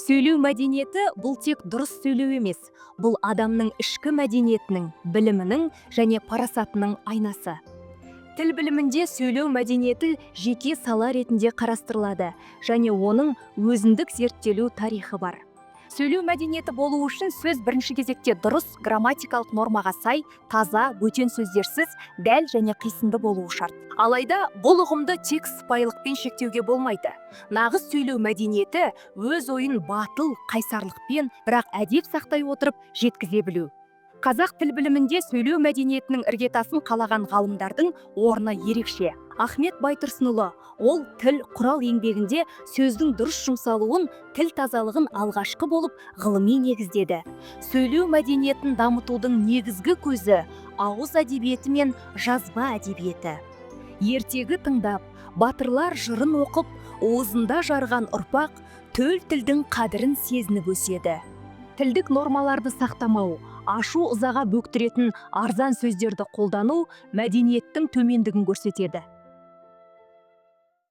Сөйлеу мәдениеті – бұл тек дұрыс сөйлеу емес, бұл адамның ішкі мәдениетінің, білімінің және парасатының айнасы. Тіл білімінде сөйлеу мәдениеті жеке сала ретінде қарастырылады және оның өзіндік зерттелу тарихы бар. Сөйлеу мәдениеті болу үшін сөз бірінші кезекте дұрыс, грамматикалық нормаға сай, таза, бөтен сөздерсіз, дәл және қисынды болуы шарт. Алайда бұл ұғымды тек сыпайылықпен шектеуге болмайды. Нағыз сөйлеу мәдениеті – өз ойын батыл, қайсарлықпен, бірақ әдеп сақтай отырып жеткізе білу. Қазақ тіл білімінде сөйлеу мәдениетінің іргетасын қалаған ғалымдардың орны ерекше. Ахмет Байтұрсынұлы ол «Тіл – құрал» еңбегінде сөздің дұрыс жұмсалуын, тіл тазалығын алғашқы болып ғылыми негіздеді. Сөйлеу мәдениетін дамытудың негізгі көзі – ауыз әдебиеті мен жазба әдебиеті. Ертегі тыңдап, батырлар жырын оқып, уызында жарған ұрпақ төл тілдің қадірін сезініп өседі. Тілдік нормаларды сақтамау, ашу ызаға бөктіретін арзан сөздерді қолдану мәдениеттің төмендігін көрсетеді.